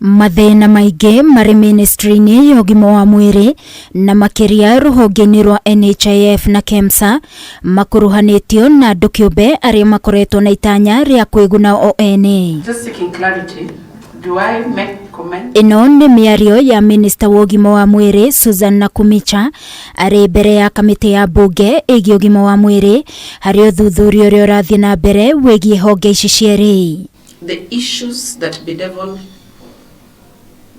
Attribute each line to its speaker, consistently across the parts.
Speaker 1: Mathĩna maingĩ marĩ ministry-inĩ ya ũgima wa mwĩrĩ na makĩria rũhonge-inĩ rwa NHIF na KEMSA makuruhanĩtio na andũ kĩũmbe arĩa makoretwo na itanya rĩa kwĩguna o ene.
Speaker 2: Just seeking clarity. Do I make comment?
Speaker 1: Ĩno nĩ mĩario ya minista wa ũgima wa mwĩrĩ Susan Nakhumicha arĩ mbere ya kamĩtĩ ya mbunge ĩgiĩ ũgima wa mwĩrĩ harĩ ũthuthuria ũrĩa ũrathiĩ na mbere wĩgiĩ honge ici cierĩ.
Speaker 2: The issues that bedevil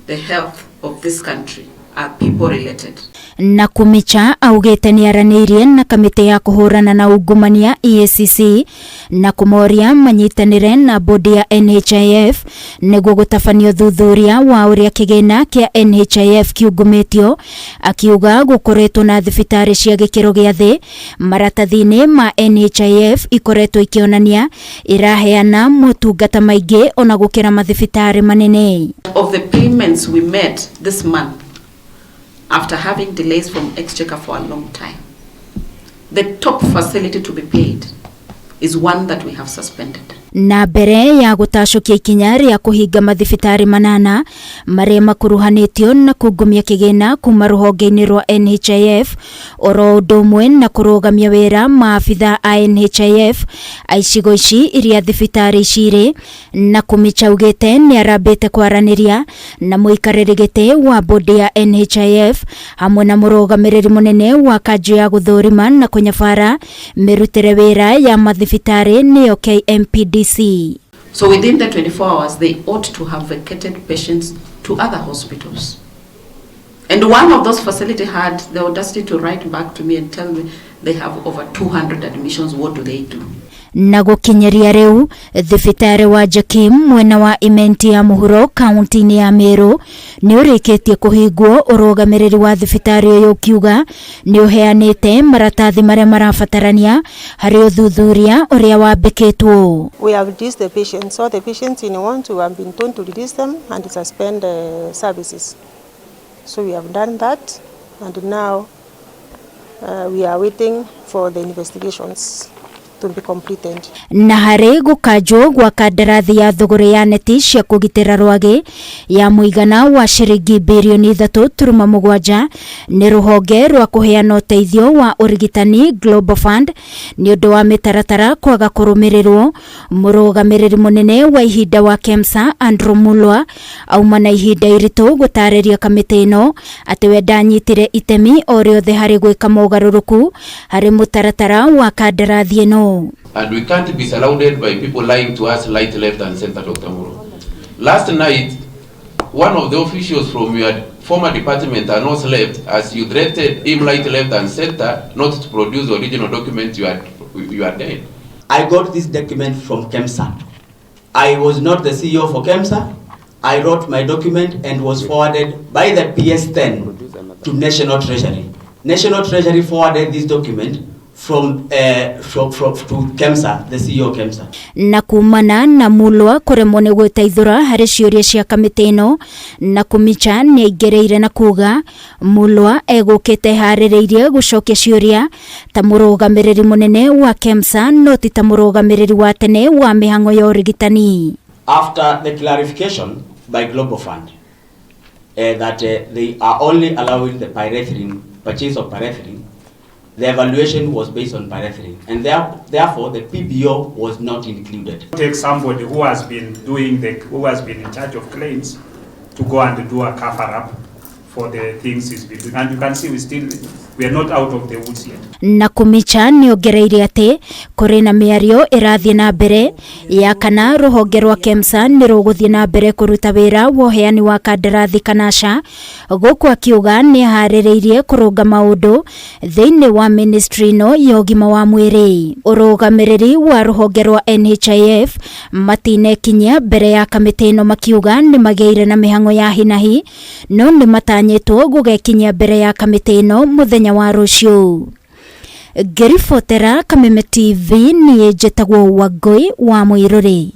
Speaker 2: the health of this country are people related.
Speaker 1: Nakhumicha augĩte nĩ aranĩirie na kamĩtĩ ya kũhũrana na ungumania EACC na kũmoria manyitanĩre na bodi ya NHIF nĩguo gũtabania ũthuthuria wa ũrĩa kĩgĩna kĩa NHIF kĩungumĩtio, akiuga gũkoretwo na thibitarĩ cia gĩkĩro gĩa thĩ maratathi-inĩ ma NHIF ikoretwo ikĩonania iraheana motungata maingĩ ona gũkĩra mathibitarĩ manene.
Speaker 2: Of the payments we made this month, after having delays from Exchequer for a long time, the top facility to be paid is one that we have suspended.
Speaker 1: Na mbere ya gũtacũkia ikinya rĩa kũhinga mathibitarĩ 8 marĩa makuruhanĩtio na kungumia kĩgĩna kuma rũhonge-inĩ rwa NHIF, oro ũndũ ũmwe na kũrũgamia wĩra maabitha a NHIF a icigo ici iria thibitarĩ ici irĩ. Nakhumicha augĩte nĩ arambĩte kwaranĩria na mũikarĩri gĩtĩ wa bodi ya NHIF hamwe na mũrũgamĩrĩri mũnene wa kanjũ ya gũthũrima na kũnyabara mĩrutĩre wĩra ya mathibitarĩ nĩyo KMPDC.
Speaker 2: So within the 24 hours, they ought to have vacated patients to other hospitals. And one of those facilities had the audacity to write back to me and tell me they have over 200 admissions. What do they do?
Speaker 1: Na gũkinyĩria rĩu thibitarĩ wa Jakim mwena wa Imenti ya mũhuro kaunti-inĩ ya Meru nĩ ũrĩkĩtie kũhingwo, ũrũgamĩrĩri wa thibitarĩ ũyũ ũkiuga nĩ ũheanĩte maratathi marĩa marabatarania harĩ ũthuthuria ũrĩa wambĩkĩtwo.
Speaker 3: We have released the patients. So the patients in want to have been told to release them and suspend the services. So we have done that, and now we are waiting for the investigations to be completed.
Speaker 1: Na harĩ gũkanjwo gwa kandarathi ya thũgũrĩ ya neti cia kũgitĩra rwagĩ ya mũigana wa ciringi birioni 3.7 nĩ rũhonge rwa kũheana ũteithio wa ũrigitani Global Fund nĩ ũndũ wa mĩtaratara kwaga kũrũmĩrĩrwo, mũrũgamĩrĩri mũnene wa ihinda wa KEMSA Andrew Mulwa auma na ihinda iritũ gũtarĩria kamĩtĩ ĩno atĩ we ndanyitire itemi o rĩothe harĩ gwĩka mogarũrũku harĩ mũtaratara wa kandarathi ĩno.
Speaker 4: And we can't be surrounded by people lying to us right, left, and center, Dr. Muro. Last night, one of the officials from your former department had not slept as you threatened him right, left, and center not to produce the original document you had done.
Speaker 5: I got this document from KEMSA. I was not the CEO for KEMSA. I wrote my document and was forwarded by the PS10 to National Treasury. National Treasury forwarded this document from to KEMSA, the CEO of KEMSA.
Speaker 1: Na kumana na Mulwa kũremwo nĩ gwĩteithũra harĩ ciũria cia kamĩtĩ ĩno, Nakhumicha nĩ aingĩrĩire na kuga Mulwa egũkĩte harĩrĩirie gũcokia ciũria ta mũrũgamĩrĩri mũnene wa KEMSA no ti ta mũrũgamĩrĩri wa tene wa mĩhang'o ya ũrigitani.
Speaker 5: After the clarification by Global Fund that they are only allowing the pyrethrin, purchase of pyrethrin, the evaluation was based on pyrethrin, and therefore the PBO was not included.
Speaker 6: Take somebody who has been doing the, who has been in charge of claims to go and do a cover up for the things he's been doing. And you can see we are not out of the woods yet.
Speaker 1: Nakhumicha nĩ ongereire atĩ kũrĩ na mĩario ĩrathiĩ na mbere ya kana rũhonge rwa KEMSA nĩ rũgũthiĩ na mbere kũruta wĩra wa ũheani wa kandarathi kana ca, gũkũ akiuga nĩ aharĩrĩirie kũrũnga maũndũ thĩinĩ wa ministry ĩno ya ũgima wa mwĩrĩ. Ũrũgamĩrĩri wa rũhonge rwa NHIF matinekinyia mbere ya kamĩtĩ ĩno makiuga nĩ magĩire na mĩhang'o ya hinahi no nĩ matanyĩtwo gũgekinyia mbere ya kamĩtĩ ĩno mũthenya wa rũciũ. Ngĩribotera Kameme TV, niĩ njĩtagwo Wangũi wa Mũirũrĩ.